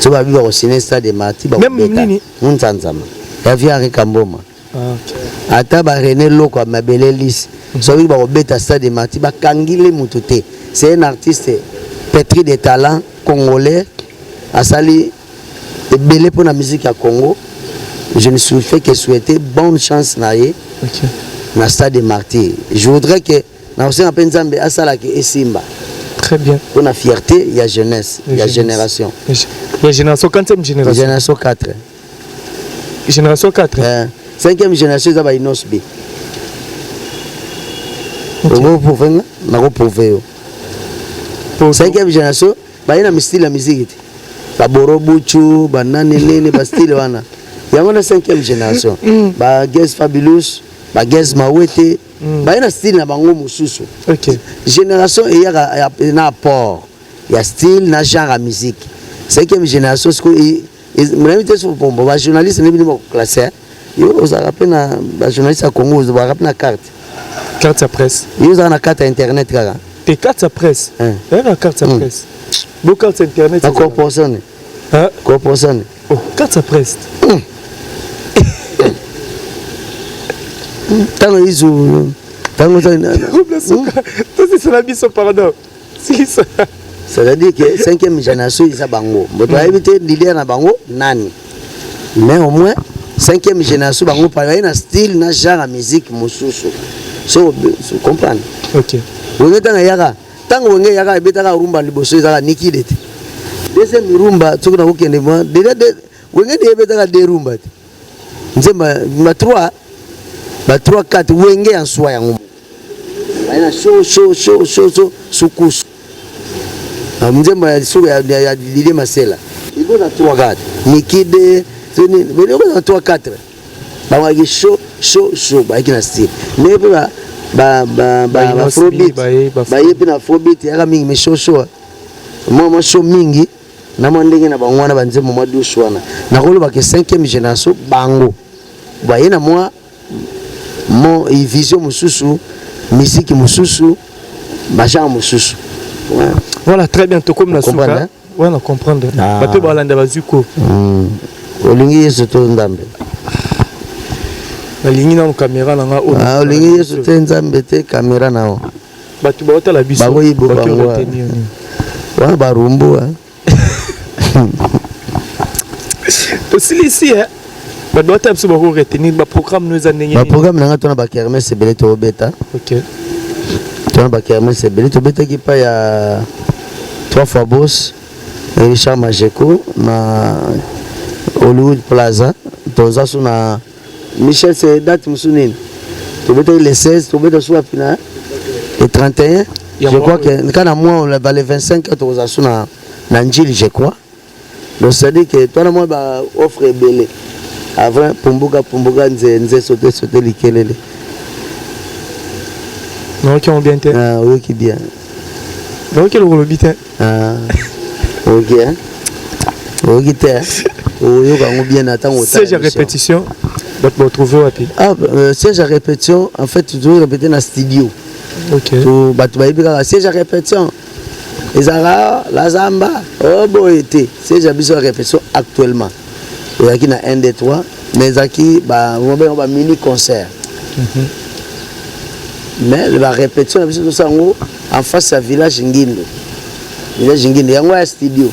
So babi bakosine stade de martyr bakobeta munzanzama. Ya vieux Henri Kamboma. Ah, okay. Ata ba René Loko ya mabele lisi. Soki bakobeta stade de martyr bakangi le moto te. C'est un artiste pétri de talent congolais asali ebele mpo na musique ya Congo. Je ne suis fait que souhaiter bonne chance na ye. Okay. Na stade de martyr. Je voudrais que na kosenga mpe Nzambe asalaka esimba. Très bien. Pour la fierté, il y a jeunesse, il y a génération. Il y a génération, quantième génération. Génération 4. Génération 4. Cinquième génération, ils ont Innoss'B. Ogo prouver nga, nako prouver yo. Cinquième génération, ba yena style ya musique te. Ba Borobuchu, ba nani nini, ba style wana. Yango na cinquième génération. Ba Gaz Fabulous, ba Gaz Mawete, ba yena style na bango mosusu. Okay. Génération eyaka na apport ya style na genre ya musique. Cinquième génération siko nayebi te soki pombo ba journaliste nde bino bakoclasse yo ozalaka mpe na ba journaliste ya Congo ozalaka mpe na carte. Carte ya presse. Yo ozalaka na carte ya internet kaka. Te carte ya presse. Na carte ya presse. Bo carte ya internet. Na corporation. Corporation. Oh, carte ya presse. Tango izu tango tosisela biso pardon. C'est-à-dire que cinquième génération eza bango. Moto ayebi te leader na bango nani. Mais au moins cinquième génération bango baye na style na genre ya musique mosusu. So so comprendre. OK. Wenge tanga yaka, tango wenge yaka ebetaka rumba liboso ezaka nikide te. Deuxième rumba soki nakokende mwa déjà wenge nde ebetaka deux rumba te. Nzemba ba 3 ba 3 4 wenge en soi yango. Baye na show show show show show sukusu. Nzemba ya suku ya ya Didier Masela. Iko na 3 4. Nikide soni bele ko na 3 4. Ba show show show ba na style. Mais pe ba ba ba ba afrobeat. Ba ye pe na afrobeat yaka mingi mais show show. Moi moi show mingi na mwa ndenge na bango wana ba nzembo mwa douce wana. Nakoloba ke 5e génération bango. Ba ye na mwa mon vision mosusu, musique mosusu, ba genre mosusu. Ouais. Voilà, très bien, tokomi na Comprendre, suka. hein? Ouais, na comprendre. Ah. Bato balanda bazuko. Olingi Yesu to Nzambe. Nalingi nanu caméra na nga oyo. Ah, olingi Yesu te Nzambe te caméra na yo. Bato baotala biso. Bango yibo Bato bango. retenir nini. Wana barumbu hein. Tosilisi hein. Bato baotala biso bako retenir ba programme no eza ndenge Ba nini. programme na nga tona ba kermesse ebele tobeta. OK. Tona ba kermesse ebele tobetaki pa ya 3 fois boss Richard Majeko na Hollywood Plaza. Toza so na Michel c'est date mosusu nini? Tobetaki le 16, tobeta so wapi na le 31. Ya Je mois crois que quand na mois le 25 toza so na na Njili je crois. Donc c'est-à-dire que toi na moi ba offre ebele. Avant pumbuka pumbuka nze nze sauter sauter likelele. Non, qui ont bien été. Ah, oui, qui bien. Non, qui le bien. Ah. OK. Hein? OK, t'es. Oh, yo kango bien attends au Siège à répétition. Donc vous retrouver wapi? Ah, siège à répétition, en fait tu dois répéter dans studio. OK. To bato bayebi kaka siège à répétition. Ezara la Zamba, oh boy été. Siège à biso répétition actuellement. Ezaki na 1 2 3, mais ezaki ba ba mini concert. Mais la répétition na biso tosango en face à village Ngindo. Village Ngindo yango ya studio.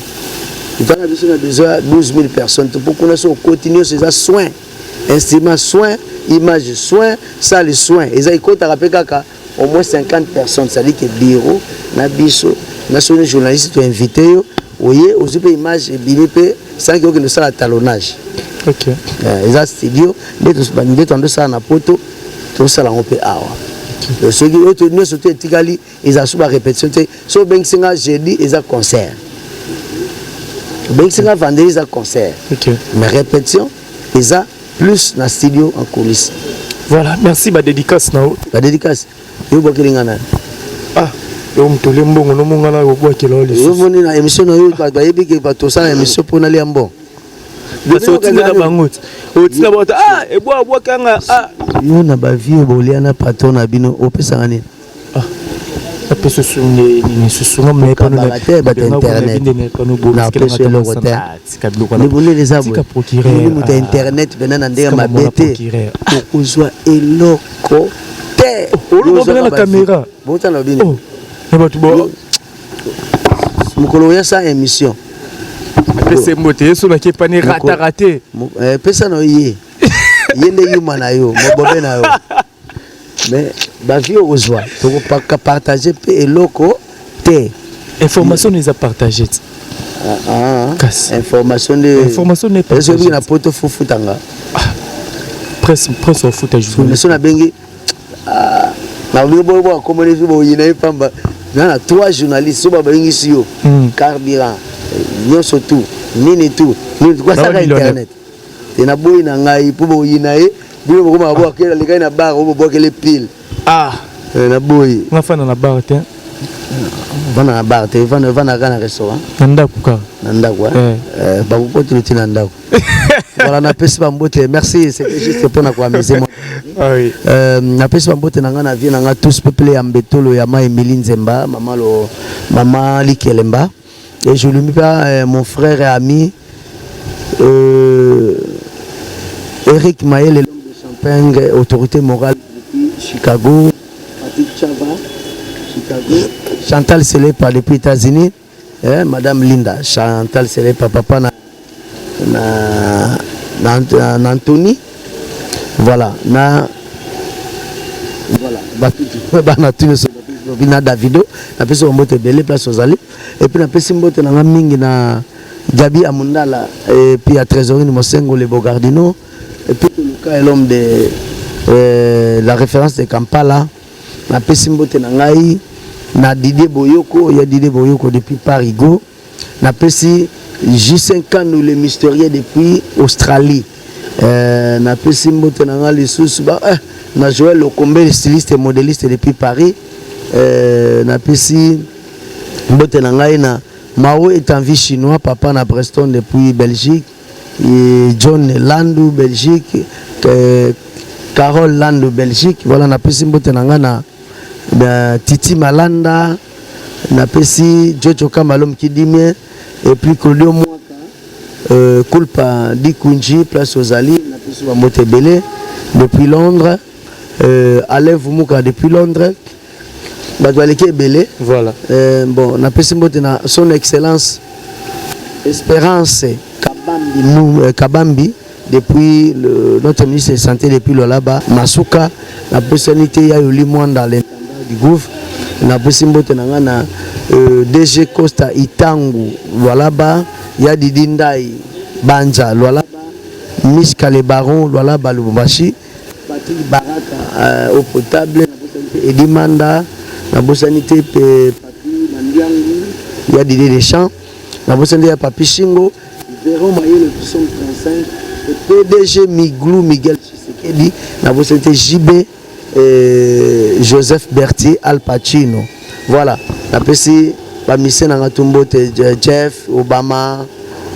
Totanga biso na besoin 12 000 personnes. Pour qu'on soit continue ces soins, instruments soins, images soins, salle soins. Eza ikota rappel kaka au moins 50 personnes, c'est-à-dire que bureau na biso na soni journaliste to invité yo oye ozi pe image ebimi pe sans que okende sala talonnage. OK. Eza studio nde to sala na poto to sala ngo pe awa. OK. Soki oyo to nyonso to etikali eza sous ba répétition te. So bengisi nga jeudi eza concert. Bengisi nga vendredi eza concert. OK. Mais répétition eza plus na studio en coulisses. Voilà, merci ba dédicace na. Ba dédicace. Yo bokelinga na. Ah. Yo moto olie mbongo nomonga na obwakela yo lisusu. Omoni na émission na yo, bato bayebi ke bato osala émission mpo nalia mbongo. Kasi otindaka bango ti otinda bango te, ah, ebwa abwakanga, ah. Yo na bavie oyo bolia na patron na bino, opesaka nini? Ah, apesa sunge nini susu nga Okabaka te, bato internet. Napesa eloko te. Libuleli eza boye, moto ya internet mpena na ndenge mabe te, okozwa eloko te. Olobela na caméra. Botala bino. Oh, na bato bo mokolo oya sa émission. Apesa mbote ye so naki epani rata rate. Pesa na ye, ye nde yuma na yo, mobobe na yo, mais bavie okozwa, tokopaka partage mpe eloko te. Information eza partage ti. Ah, Kasi. Information nde Information nde ezobi na poto, fufutanga. Presse, presse ofuta. So nabengi nalingi boyo boakomoni boyina ye pamba na trois journalistes so babengisi yo, carburant nyonso, tout nini, tout nini, kwasaka internet te. Naboyi na ngai mpo boyina ye bino, bokoma bwakela lekai na bar oyo bobwakele pile. Ah. Naboyi. Nga fanda na bar te. Vanda na bar te, vanda kaka na restaurant. Na ndako kaka. Na ndako, bakokotela ti na ndako. Voilà, napesi bambote, merci, c'était juste mpona koamuser moi. Ah oui. Napesi bambote na ngai na vie na ngai tous, peuple ya Mbetolo ya ma Emili Nzemba, mama lo mama Likelemba, et je lui pas mon frère et ami Eric Maël, l'homme de Champagne, autorité morale depuis Chicago, Patrick Chava, Chicago, Chantal Selepa depuis États-Unis, eh, Madame Linda, Chantal Selepa, papa na Anthony, voilà, na voilà, bana nyonso na Davido, napesi bambote ebele place ozali. Et puis napesi mbote na nga mingi na Gabi Amundala et puis à Trésorine Mosengo, le Bogardino, et puis Luka est l'homme de la référence de Kampala. Napesi mbote na ngai na Didier Boyoko ya Didier Boyoko depuis Parigo. Napesi J5 Kanu le mystérieux depuis Australie. Napesi mbote na ngai lisusu na Joël Lokombe, le styliste et modéliste depuis Paris. Napesi mbote na ngai na Mao est en vie chinois, papa na Preston depuis Belgique, et John Landu Belgique, Carole Landu Belgique. Voilà, napesi mbote na ngai na Titi Malanda, napesi Jojo Kamalom Kidimie et puis Claudio Mwaka, Kulpa Dikunji place ozali, napesi bambote ebele depuis Londres, Alain Vumuka depuis Londres, bato baleki ebele. Voilà. Bon, napesi mbote na son excellence Espérance Kabambi, nous, Kabambi depuis notre ministre de santé depuis Lualaba Masuka. Napesani te ya Yoli Mwanda, l'intendant du gouv. Napesi mbote na nga na DG Costa Itangu Lualaba, ya Didi Ndai Banza Lualaba, Miska le Baron Lualaba Lubumbashi, Patrick Baraka eau potable, Edi Manda, nabosani te pe Papi Mandiangu ya Didier Deschamps, nabosani te ya Papi Shingo, Véron Mayele 35, PDG Miglou Miguel Tshisekedi, nabosani te JB Joseph Berthier Al Pacino. Voilà, napesi bamise na nga tu mbote, Jeff Obama,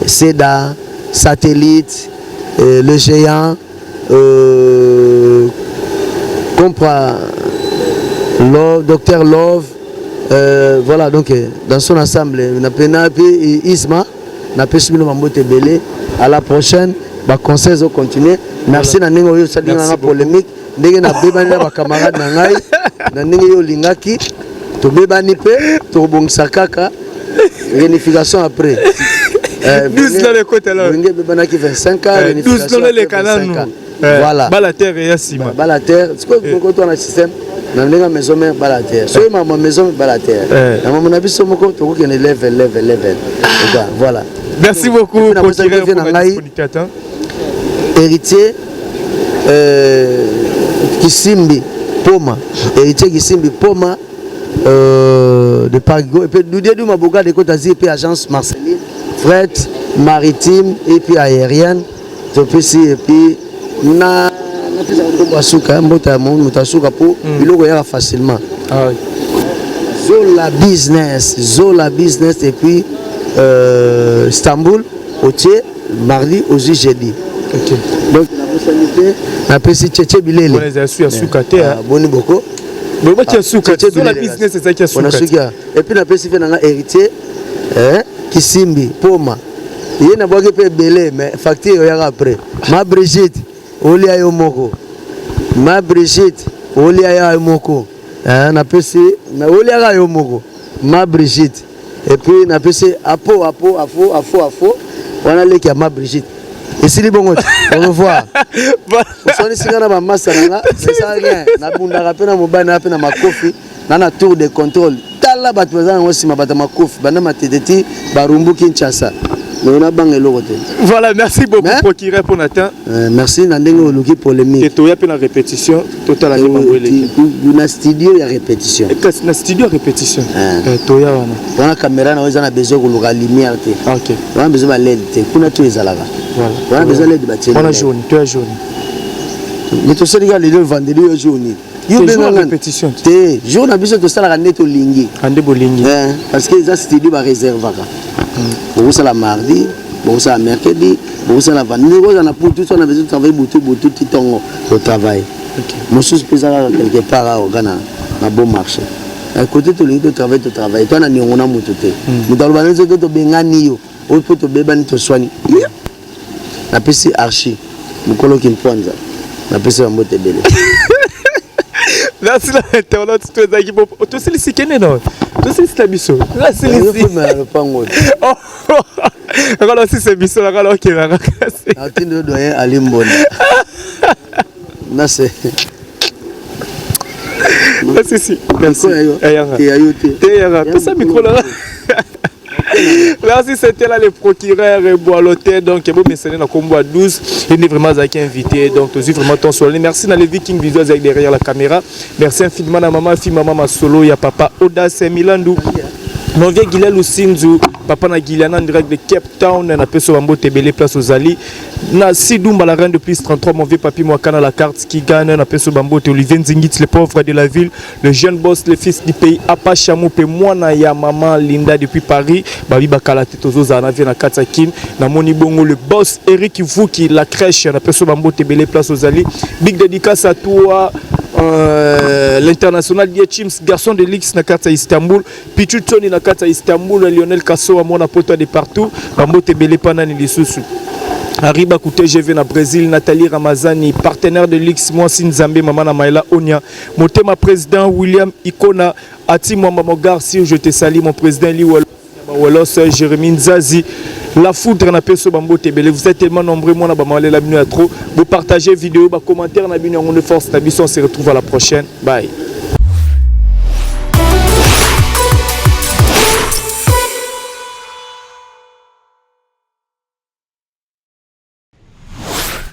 Seda Satellite, le géant, Compra Love, Docteur Love, voilà, donc dans son ensemble napena mpe Isma, napesi bino bambote ebele. À la prochaine, baconseil ezocontinue. Merci na ndenge oyo osali nanga polémique, ndenge nabebani na bacamarade na ngai, na ndenge yo olingaki tobebani mpe tokobongisa kaka réunification après. Wenge ebebanaki 25 ans, réunification. Voilà, bala terre ya nsima. Bala terre sikoyo koto na système na ndenge ya maison mère, bala terre soki mama maison mère, bala terre na mama na biso moko, tokokende level, level, level, voilà. Merci beaucoup. Na ngai héritier Kisimbi Poma, héritier Kisimbi Poma de Parigo, et puis Didier Duma Boga de Côte d'Azur, et puis agence Marceline fret maritime et puis aérienne topesi. Et puis na napesaka nkombo ya suka, mbote ya moto ya suka mpo biloko eyaka facilement. Ah oui. Zola Business, Zola Business et puis Istanbul otie mardi ozwi jeudi. Donc nabosani te, napesi Cheche Bilele. Wana ezali su ya suka te. Ah, boni boko. Bobaki ya suka te, Zola Business ezalaki ya suka te. Et puis napesi mpe nanga Héritier Kisimbi Poma, ye nabwaki mpe ebele, mais facture oyaka après. Ma Brigitte, olia yo moko. Ma Brigitte, olia yo moko. Napesi oliaka yo moko, ma Brigitte. Et puis napesi apo apo afo afo afo wana, leki ya ma Brigitte. Esili bongo te. Au revoir. Oswanisi nga na bamasa na nga, eza rien. Nabundaka mpe na mobali na mpe na makofi na tour de contrôle. Tala bato baza yango nsima, bato ya makofi banda Matete ti Barumbu, Kinshasa, mais nabanga eloko te. Voilà, merci beaucoup, procureur, pour Nathan. Merci na ndenge oluki polémique. Toya mpe na répétition, totala nde mambo eleki. Na studio ya répétition. Kasi na studio ya répétition, toya wana. Wana caméra na oyo eza na besoin koluka lumière te. Wana besoin ba LED te, kuna to ezalaka. Wana besoin LED batie. Wana jaune, toya jaune. Mais tosali kaka lelo vendredi, oyo jour nini? Yo benga répétition. Te, jour na biso tosalaka nde tolingi. Nde bolingi. Parce que eza studio bareservaka. Bokosala mardi, bokosala mercredi, bokosala vendredi, kozala na putu so na besoin travaille butu butu ti ntongo, totravaille. Mosusu mpe eza kaka quelque part awa kaka na bon marché côté. Tolingi totravaille, totravaille. To na niongo na motu te. Moto aloba neti to tobengani yo oyo mpo tobebani, toswani. Napesi Archi mokolo Kimpwanza, napesi bambote ebele. Merci na internaute. To ezalaki tosilisi, kende na tosilisi na biso. Nasilisi lopango. Nakala osisa biso, nakala okendaka kasi. Atindi doyen Ali Mbona nase. Nasisi, merci. Eyanga yo te. Te, yanga pesa micro na. Merci, c'était là le procureur Boiloté. Donc, bon, mais na combo à 12. Il est vraiment avec invité. Donc, tu vraiment ton soleil. Merci dans les Vikings visuels derrière la caméra. Merci infiniment à maman, fille, maman, ma solo, ya papa Audace Milandou. Mon vieux Gilal Lusinzu, papa na Giliana en direct de Cape Town, na peso bambo tebele place aux Ali. Na Sidumba la reine de plus 33, mon vieux papi Mwakana la carte qui gagne, na peso bambo te Olivier Nzingit, le pauvre de la ville, le jeune boss, le fils du pays, Apa Chamou pe mwana ya maman Linda depuis Paris, babi bakala te tozo na vie na Katsakin, na moni bongo le boss Eric Vuki la crèche, na peso bambo tebele place aux Ali. Big dédicace à toi, l'international Chims, garçon de l'X na kati ya Istanbul, Pichu Tony na kati ya Istanbul, Lionel Kasso mwana poto de partout, bambote ebele pa nani lisusu? Arriba Kouté GV na Brésil, Nathalie Ramazani, partenaire de l'X, mwasi Nzambe, maman na Maëla Onia, Motema président William Ikona, Ati Mwamba Mogar, si je te salue, mon président Li Walos, Jérémy Nzazi, la foudre na peso bambote ebele. Vous êtes tellement nombreux, moi na bamale la bino ya trop. Vous partagez vidéo, ba commentaire na bino de force na biso. On se retrouve à la prochaine. Bye.